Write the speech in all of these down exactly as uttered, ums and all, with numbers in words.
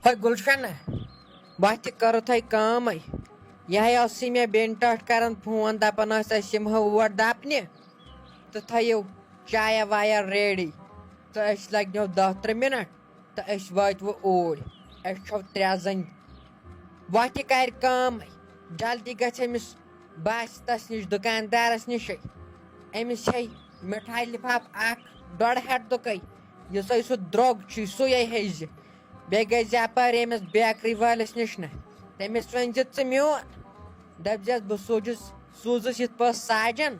ہے گُلشنہ، بہٕ تہِ کَرٕ تۄہہِ کٲمٕے۔ یہِ ہے ٲسٕے مےٚ بیٚنہِ ٹٲٹھۍ کَران فون، دَپان ٲس، "أسۍ یِمہو اور دَپنہِ تہٕ تھٲیِو چایا وایا ریڈی تہٕ أسۍ لَگنو دَہ ترٛہ مِنَٹ تہٕ أسۍ وٲتۍ وۄنۍ اوٗرۍ۔ أسۍ چھَو ترٛےٚ زَنہِ۔" وۄنۍ تہِ کَرِ کٲمٕے، جلدی گژھِ أمِس باسطس نِش، دُکاندارَس نِشٕے۔ أمِس چھے مِٹھایہِ لِفاف اَکھ ڈۄڈ ہَتھ دُکَے، یُسَے سُہ درٛوگ چھُے، سُے ہے ہیٚزِ۔ بیٚیہِ گٔے زِ اَپٲرۍ أمِس بیکری وٲلِس نِش نہ۔ تٔمِس ؤنۍ زِ، "ژٕ میون۔" دَپزٮ۪س، "بہٕ سوٗزُس، سوٗزُس یِتھ پٲٹھۍ ساجَن۔"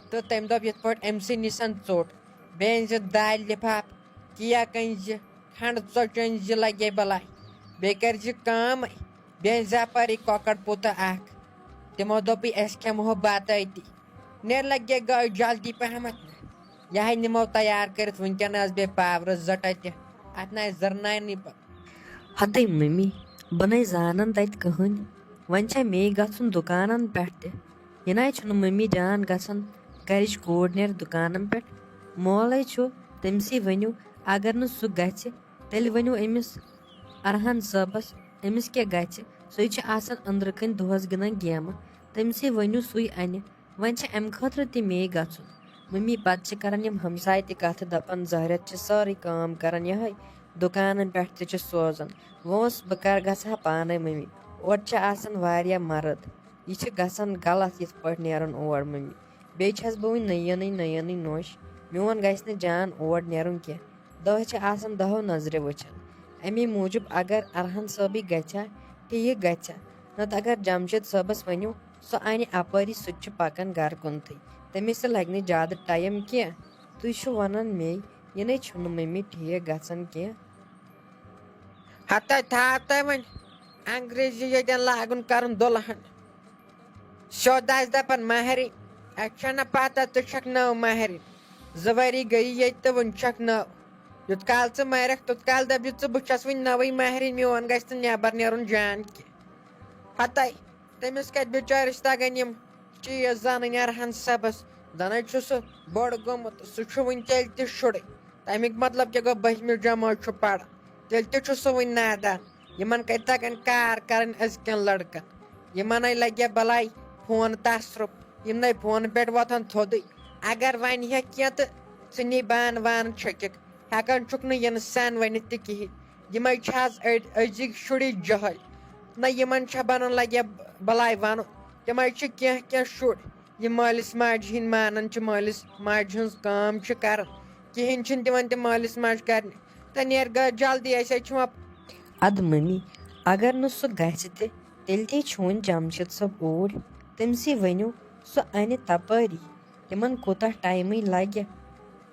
تہٕ تٔمۍ دوٚپ یِتھ پٲٹھۍ أمۍ سٕے نِش ژوٚٹ۔ بیٚیہِ أنۍ زِ دالہِ لِفاف، کیک أنۍ زِ، کھنٛڈٕ ژۄچہِ أنۍ زِ، لَگے بَلاے۔ بیٚیہِ کَرِ زِ کٲم، بیٚیہِ أنۍ زِ اَپٲرۍ کۄکَر پوٗتہٕ اَکھ۔ تِمو دوٚپُے، "أسۍ کھٮ۪مہو بَتہٕ أتی۔" نیر لگے گٲڑۍ جلدی پہمتھ نہ۔ یہِ ہے نِمو تیار کٔرِتھ وٕنکٮ۪ن، آز بیٚیہِ پاورٕ زٹہ تہِ۔ اَتھ نہ آسہِ زٕرناونٕے پتہٕ۔ ہتے مٔمی، بہٕ نَے زانَن تَتہِ کٕہٕنۍ۔ وۄنۍ چھا مے گژھُن دُکانَن پٮ۪ٹھ تہِ؟ یہِ نَے چھُنہٕ مٔمی جان گژھان، گَرِچ کوٗر نیرِ دُکانَن پٮ۪ٹھ۔ مولَے چھُ، تٔمۍ سٕے ؤنِو، اگر نہٕ سُہ گژھِ، تیٚلہِ ؤنِو أمِس ارحان صٲبَس، أمِس کیٛاہ گژھِ؟ سُے چھُ آسان أنٛدرٕ کَنۍ دۄہَس گِنٛدان گیمہٕ۔ تٔمۍ سٕے ؤنِو، سُے اَنہِ۔ وۄنۍ چھِ اَمہِ خٲطرٕ تہِ مے گژھُن۔ مٔمی پَتہٕ چھِ کَران یِم ہمساے تہِ کَتھٕ، دَپان، "زہرت چھِ سٲرٕے کٲم کَران یِہوٚے، دُکانَن پٮ۪ٹھ تہِ چھِ سوزان۔ وۄنۍ اوس بہٕ کَر گژھٕ ہا پانَے مٔمی، اورٕ چھِ آسان واریاہ مَرٕد، یہِ چھِ گژھان غلط یِتھ پٲٹھۍ نیرُن اور مٔمی۔ بیٚیہِ چھَس بہٕ وٕنہِ نٔیٖنٕے نٔیٖنٕے نوٚش، میون گژھِ نہٕ جان اور نیرُن کینٛہہ، دَہ چھِ آسان دَہَو نظرِ وٕچھان۔ اَمی موٗجوٗب اگر ارحان صٲبٕے گژھِ ہا، ٹھیٖک گژھِ ہا، نَتہٕ اگر جمشید صٲبَس ؤنِو، سُہ اَنہِ اَپٲری، سُہ تہِ چھُ پَکان گَرٕ کُنتھٕے، تٔمِس تہِ لَگہِ نہٕ زیادٕ ٹایم کینٛہہ۔ تُہۍ چھِو وَنان مے، یہِ نَے چھُنہٕ مٔمی ٹھیٖک گژھان کینٛہہ۔" ہَتَے تھاو تۄہہِ وۄنۍ انگریزی ییٚتٮ۪ن لاگُن کَرُن دُلہن۔ سیوٚد آسہِ دَپان مَہرِنۍ، اَسہِ چھَنہ پَتہ ژٕ چھَکھ نٔو مَہرِنۍ۔ زٕ ؤری گٔیی ییٚتہِ تہٕ وٕنہِ چھَکھ نٔو۔ یُت کال ژٕ مَرَکھ، تیُت کال دَپہِ ژٕ، "بہٕ چھَس وٕنہِ نٔوٕے مَہرِنۍ، میون گژھِ نہٕ نٮ۪بَر نیرُن جان کینٛہہ۔" ہَتَے، تٔمِس کَتہِ بِچٲرِس تَگَن یِم چیٖز زانٕنۍ ارحان صٲبَس؟ زَنَے چھُ سُہ بوٚڑ گوٚمُت، سُہ چھُ وٕنہِ تیٚلہِ تہِ شُرٕے۔ تَمیُک مطلب کیٛاہ گوٚو، بٔہمہِ جمٲژ چھُ پَران، تیٚلہِ تہِ چھُ سُہ وٕنہِ نادان۔ یِمَن کَتہِ تَگَن کار کَرٕنۍ أزکٮ۪ن لٔڑکَن؟ یِمَنَے لَگہِ بَلاے فون تصرُف، یِم نَے فونہٕ پٮ۪ٹھ وۄتھَن تھوٚدُے۔ اگر وَنہِ ہا کینٛہہ تہٕ ژٕ نی بانہٕ وانہٕ چھٔکِکھ، ہٮ۪کان چھُکھ نہٕ اِنسان ؤنِتھ تہِ کِہیٖنۍ۔ یِمَے چھِ آز أڑۍ أزِکۍ شُرۍ جٲہِل۔ نہ یِمَن چھا بَنان لَگہِ بَلاے وَنُن، تِمَے چھِ کینٛہہ کینٛہہ شُرۍ، یِم مٲلِس ماجہِ ہِنٛدۍ مانان چھِ، مٲلِس ماجہِ ہٕنٛز کٲم چھِ کَران، کِہیٖنۍ چھِنہٕ دِوان تِم مٲلِس ماجہِ کَرنہِ۔ تہٕ نیر گا جلدی، أسۍ ہے چھِ وۄنۍ۔ اَدٕ مٔمی، اگر نہٕ سُہ گژھِ تہِ، تیٚلہِ تے چھُ وۄنۍ جمشید صٲب اوٗرۍ، تٔمۍ سٕے ؤنِو، سُہ اَنہِ تَپٲری۔ تِمَن کوٗتاہ ٹایمٕے لَگہِ؟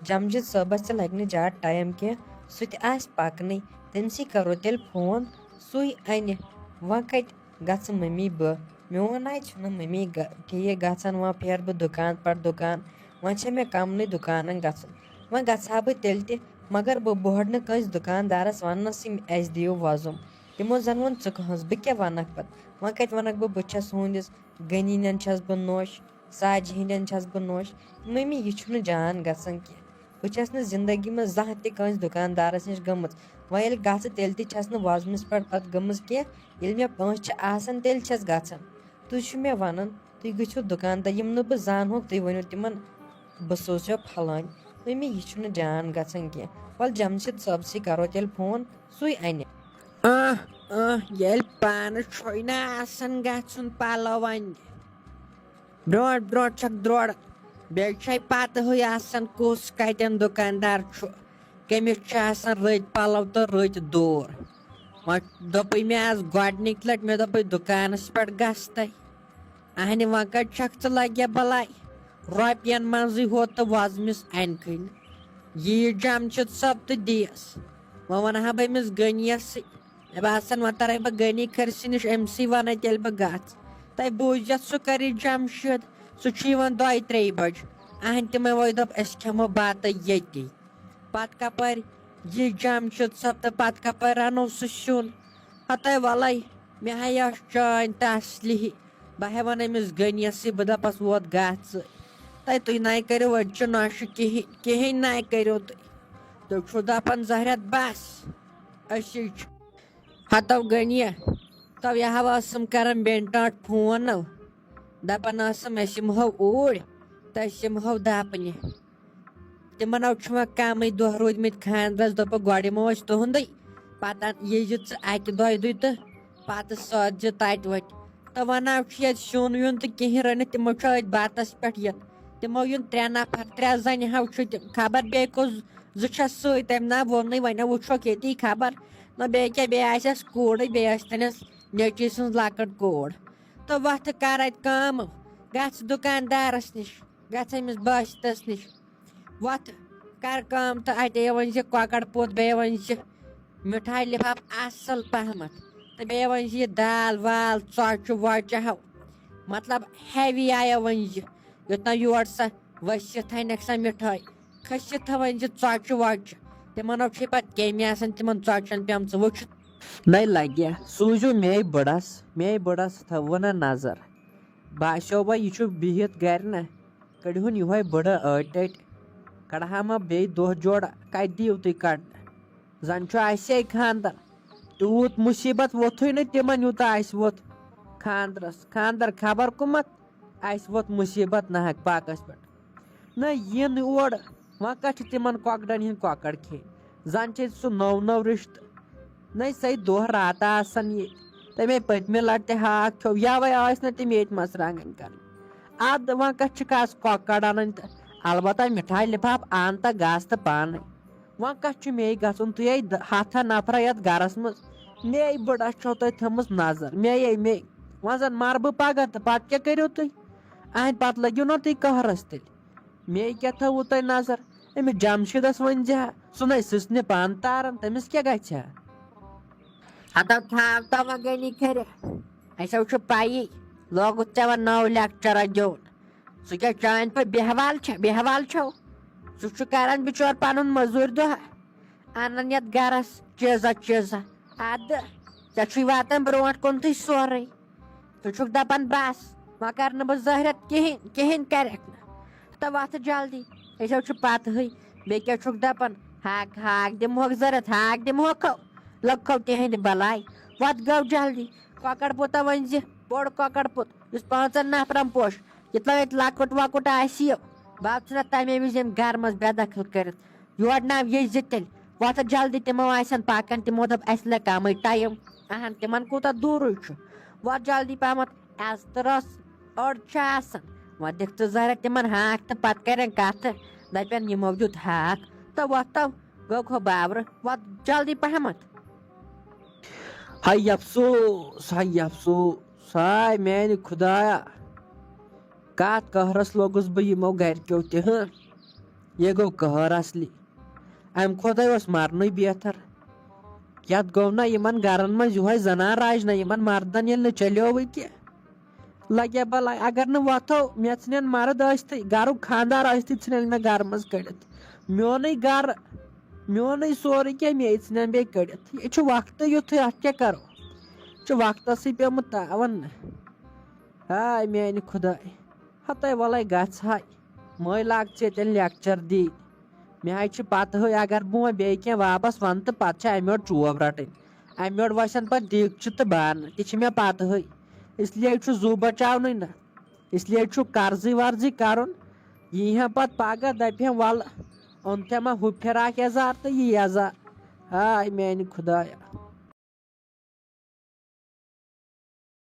جمشید صٲبَس تہِ لَگہِ نہٕ زیادٕ ٹایم کینٛہہ، سُہ تہِ آسہِ پَکنٕے، تٔمۍ سٕے کَرو تیٚلہِ فون، سُے اَنہِ۔ وۄنۍ کَتہِ گژھٕ مٔمی بہٕ؟ میون نَے چھُنہٕ مٔمی گہ-، ٹھیٖک گژھان، وۄنۍ پھیرٕ بہٕ دُکان پَتہٕ دُکان، وۄنۍ چھےٚ مےٚ کَمنٕے دُکانَن گژھُن۔ وۄنۍ گژھٕ ہا بہٕ تیٚلہِ تہِ، مگر بہٕ بوہرٕ نہٕ کٲنٛسہِ دُکاندارَس وَننَسٕے، "اَسہِ دِیِو وۄزُم۔" تِمو زَن ووٚن، "ژٕ کٕہٕنٛز؟" بہٕ کیٛاہ وَنَکھ پَتہٕ؟ وۄنۍ کَتہِ وَنَکھ بہٕ، بہٕ چھَس ہُہٕنٛدِس غنی نٮ۪ن چھَس بہٕ نوٚش، ساجہِ ہِنٛدٮ۪ن چھَس بہٕ نوٚش۔ مٔمی، یہِ چھُنہٕ جان گژھان کینٛہہ۔ بہٕ چھَس نہٕ زِندگی منٛز زانٛہہ تہِ کٲنٛسہِ دُکاندارَس نِش گٔمٕژ۔ وۄنۍ ییٚلہِ گژھٕ، تیٚلہِ تہِ چھَس نہٕ وۄزمِس پٮ۪ٹھ پَتہٕ گٔمٕژ کینٛہہ۔ ییٚلہِ مےٚ پونٛسہٕ چھِ آسان، تیٚلہِ چھَس گژھان۔ تُہۍ چھِو مےٚ وَنان، تُہۍ گٔژھِو دُکاندار، یِم نہٕ بہٕ زانہوکھ، تُہۍ ؤنِو تِمَن، "بہٕ سوزیو پھلٲنۍ۔" مٔمی، یہِ چھُنہٕ جان گژھان کینٛہہ۔ وَلہٕ جمشید صٲبسٕے کَرو تیٚلہِ فون، سُے اَنہِ۔ آہ، آہ، ییٚلہِ پانہٕ چھُے نہ آسان گژھُن پَلو اَننہِ، برونٛٹھ برونٛٹھ چھَکھ دروران۔ بیٚیہِ چھے پَتہٕ ہٕے آسان کُس کَتٮ۪ن دُکاندار چھُ، کٔمِس چھِ آسان رٕتۍ پَلو تہٕ رٕتۍ دوٗر۔ وۄنۍ دوٚپُے مےٚ آز گۄڈٕنِکۍ لَٹہِ، مےٚ دوٚپُے دُکانَس پٮ۪ٹھ گژھتَے۔ اَہنہِ وۄنۍ کَتہِ چھَکھ ژٕ لَگہِ بَلاے؟ رۄپیَن منٛزٕے ہوت تہٕ وۄزمِس اَنہِ کھٕنۍ۔ یہِ جمشید صٲب تہٕ دِیَس۔ وۄنۍ وَنہٕ ہا بہٕ أمِس غنیَسٕے۔ مےٚ باسان، وۄنۍ تَرَے بہٕ غنی کھٔرسہِ نِش، أمۍ سٕے وَنَے تیٚلہِ بہٕ گژھ۔ تۄہہِ بوٗزِتھ سُہ کَرِ جمشید، سُہ چھُ یِوان دۄیہِ ترٛیٚیہِ بَجہِ۔ اَہَن تِمَے وۄنۍ دوٚپ، "أسۍ کھٮ۪مو بَتہٕ ییٚتی۔" پَتہٕ کَپٲرۍ یہِ جمشید صٲب تہٕ پَتہٕ کَپٲرۍ رَنو سُہ سیُن؟ ہَتَے وَلَے، مےٚ ہَے ٲس چٲنۍ تَسلی۔ بہٕ ہَے وَنہٕ أمِس غنیَسٕے، بہٕ دَپَس، "ووت گژھ ژٕ۔" تۄہہِ تُہۍ نَے کٔرِو أزچہِ نۄشہِ کِہیٖنۍ، کِہیٖنۍ نَے کٔرِو تُہۍ۔ تُہۍ چھُو دَپان، "زہرت بَس، أسی چھِ۔" ہتو غنیہ، تو یہِ ہا ٲسٕم کران بیٚنہِ ٹاٹھ فون نو، دپان ٲسٕم أسۍ یِمہو اوٗرۍ تہٕ أسۍ یِمہو دپنہِ۔ تِمن ہو چھُ وۄنۍ کمٕے دۄہ روٗدمٕتۍ خانٛدرس، دوٚپُکھ گۄڈٕ یِمو أسۍ تُہُنٛدُے، پتہٕ یہِ زِ ژٕ اکہِ دۄیہِ دُے تہٕ پتہٕ سوزِ تتہِ وۄنۍ۔ تہٕ ونان چھُ ییٚتہِ سیُن ویُن تہٕ کِہیٖنۍ رٔنِتھ، تِمو چھُ أتھۍ بتس پٮ۪ٹھ یہِ۔ تِمو یُن ترٛےٚ نفر، ترٛےٚ زنہِ ہو چھِ تِم، خبر بیٚیہِ کُس زٕ چھےٚ سۭتۍ، تٔمۍ نا ووٚننُے، وۄنۍ وٕچھوکھ ییٚتی خبر۔ نہ بیٚیہِ کیٛاہ، بیٚیہِ آسٮ۪س کوٗرٕے، بیٚیہِ آسہِ تٔمِس نیٚچوٗ سٕنٛز لۄکٕٹ کوٗر۔ تہٕ وۄتھٕ کر اَتہِ کٲم، گژھ دُکاندارس نِش، گژھ أمِس بٲسِتس نِش۔ وۄتھ کر کٲم تہٕ اَتے ؤنۍ زِ کۄکر پوٚت، بیٚیہِ ؤنۍ زِ مِٹھایہِ لِفاف اَصٕل پہمتھ، تہٕ بیٚیہِ ؤنۍ زِ یہِ دال وال، ژۄچہِ وۄچہِ ہو، مطلب ہیوی آیا ؤنۍ زِ، یوٚت تام یور سۄ ؤسِتھ تھاینَکھ سۄ مِٹھٲے، کھٔسِتھ تھاوٕنۍ زِ ژۄچہِ وۄچہِ۔ تِمن ہو چھے پتہٕ کیٚمۍ آسان تِمن ژۄچٮ۪ن پیمژٕ وٕچھِتھ۔ نَے لگیا، سوٗزِو مے بٕڑس، مے بٕڑس تھٲوٕو نہ نظر۔ باسیو وۄنۍ یہِ چھُ بِہِتھ گرِ نہ، کٔڑۍہُن یِہوے بٕڑٕ أٹۍ أٹۍ، کڑہا ما بیٚیہِ دۄہ جوڑا، کتہِ دِیِو تُہۍ کڑنہٕ؟ زن چھُ اسے خاندر، تیوٗت مُصیبت ووٚتھُے نہٕ تِمن یوٗتاہ اسہِ ووٚتھ خاندرس۔ خاندر خبر کُمتھ، اسہِ ووٚتھ مُصیبت ناحق پاکس پٮ۪ٹھ۔ نہ یِن اور، وۄنۍ کتھ چھِ تِمن کۄکرن ہِنٛدۍ کۄکر کھیٚنۍ؟ زن چھِ سُہ نوٚو نوٚو رشتہٕ۔ نہ سۄے دۄہ راتہ آسان ییٚتہِ۔ تَمے پٔتمہِ لٹہِ تہِ ہاکھ کھیوٚو، یَوَے ٲسۍ نہٕ تِم ییٚتہِ مرژٕوانٛگن کرٕنۍ۔ اَدٕ وۄنۍ کتھ چھِ کاسہٕ کۄکر اَنٕنۍ تہٕ البتہ مِٹھایہِ لِفاف اَن تہٕ گژھ تہٕ پانَے۔ وۄنۍ کتھ چھُ مے گژھُن؟ تُہۍ ہے د-، ہتھن نفرا یتھ گرس منٛز۔ مے بٕڑس چھو تۄہہِ تھٲومٕژ نظر، مے یے مے۔ وۄنۍ زن مرٕ بہٕ پگاہ تہٕ پتہٕ کیٛاہ کٔرِو تُہۍ؟ اہنٛدِ پتہٕ لٔگِو نا تُہۍ قہرس تیٚلہِ۔ مے کیٛاہ تھٲووٕ تۄہہِ نظر؟ أمِس جمشیٖدس ؤنۍ زِ ہا، سُہ نے سٕژنہِ پانہٕ تاران، تٔمِس کیٛاہ گژھِ ہا؟ ہتو تھاو تو وۄنۍ غنی کٔرِتھ۔ اسہِ ہو چھُ پیی، لوگُتھ ژےٚ وۄنۍ نوٚو لیکچرا دیُن۔ ژٕ کیٛاہ چانہِ پٲٹھۍ بیہوال چھےٚ، بیہوال چھو؟ ژٕ چھُ کران بچور پنُن مٔزوٗرۍ دۄہ، انان یتھ گرس چیٖزا چیٖزا۔ ادٕ ژےٚ چھُے واتان برونٛٹھ کُنتھٕے سورُے۔ ژٕ چھُکھ دَپان، "بَس، وۄنۍ کَرٕ نہٕ بہٕ زٲہرَت کِہیٖنۍ، کِہیٖنۍ کَرٮ۪کھ نہٕ۔ تہٕ وۄتھٕ جلدی، أسۍ حظ چھِ پَتہٕے۔ بیٚیہِ کیٛاہ چھُکھ دَپان، ہاکھ، ہاکھ دِمہوکھ زٲہرَتھ، ہاکھ دِمہوکھ لَگہو تِہِنٛدِ بَلاے۔ وۄتھ گٔو جلدی، کۄکَر پوٗتا ؤنۍ زِ، بوٚڑ کۄکَر پوٗت، یُس پانٛژَن نَفرَن پوشہِ، یہِ تہِ لَگہِ لۄکُٹ وۄکُٹ آسہِ یہِ۔ بہٕ آسہٕ ژھٕنان تَمے وِزِ ییٚمہِ گَرٕ منٛز بے دَخٕل کٔرِتھ۔" یورٕ ناو ییٚژھِ تیٚلہِ۔ وۄتھ جلدی، تِمو آسن پکان، تِمو دوٚپ، "اَسہِ لگہِ کمٕے ٹایم۔" اہن، تِمن کوٗتاہ دوٗرٕے چھُ۔ وۄتھ جلدی پہمتھ، عزتہٕ رس أڑ چھِ آسان۔ وۄتھ دِکھ ژٕ زہرا تِمن ہاکھ تہٕ پتہٕ کرن کتھٕ، دپن، "یِمو دیُت ہاکھ تہٕ وۄتھ تو گوٚو کھو باورٕ۔" وۄتھ جلدی پہمتھ۔ ہاے افسوس، ہاے افسوس، ہاے میانہِ خدایا، کتھ قہرس لوٚگُس بہٕ یِمو گرِکیو تہِ، ہہ؟ یہِ گوٚو قہر اصلی۔ امہِ کھۄتہٕ اوس مرنُے بہتر۔ یتھ گوٚو نہ یِمن گرن منٛز یِہوے زنان راج نہ، یِمن مردن ییٚلہِ نہٕ چلیووٕے کینٛہہ۔ لگیا بلاے، اگر نہٕ وۄتھو، مےٚ ژھٕنن مرد ٲسۍتھٕے، گرُک خاندار ٲسۍتھٕے، ژھٕنن مےٚ گرٕ منٛز کٔڑِتھ۔ میونُے گرٕ، میونُے سورُے کینٛہہ، مے ژھٕنن بیٚیہِ کٔڑِتھ۔ یہِ چھُ وقتٕے یُتھُے، اتھ کیٛاہ کرو؟ یہِ چھُ وقتسٕے پیومُت تاون نہ۔ ہاے میانہِ خداے، ہتے وَلَے گژھ ہاے، مٔلۍ لاگ ژےٚ تیٚلہِ لیکچر دی۔ مےٚ حظ چھِ پتہٕ ہٕے، اگر بہٕ وۄنۍ بیٚیہِ کینٛہہ واپس وَنہٕ تہٕ پتہٕ چھِ اَمہِ یورٕ چوب رَٹٕنۍ۔ اَمہِ یورٕ وَسن پتہٕ دیٖگچہِ تہٕ بانہٕ، تہِ چھِ مےٚ پتہٕ ہٕے۔ اس لیے چھُ زُو بچاونٕے نہ، اس لیے چھُ قرضٕے ورضٕے کرُن۔ یی ہا پتہٕ پگاہ، دَپہِ ہا، "وَلہٕ، اوٚن ژےٚ ما ہُہ فراک یزار تہٕ یہِ یزار؟" ہاے میانہِ خدایا۔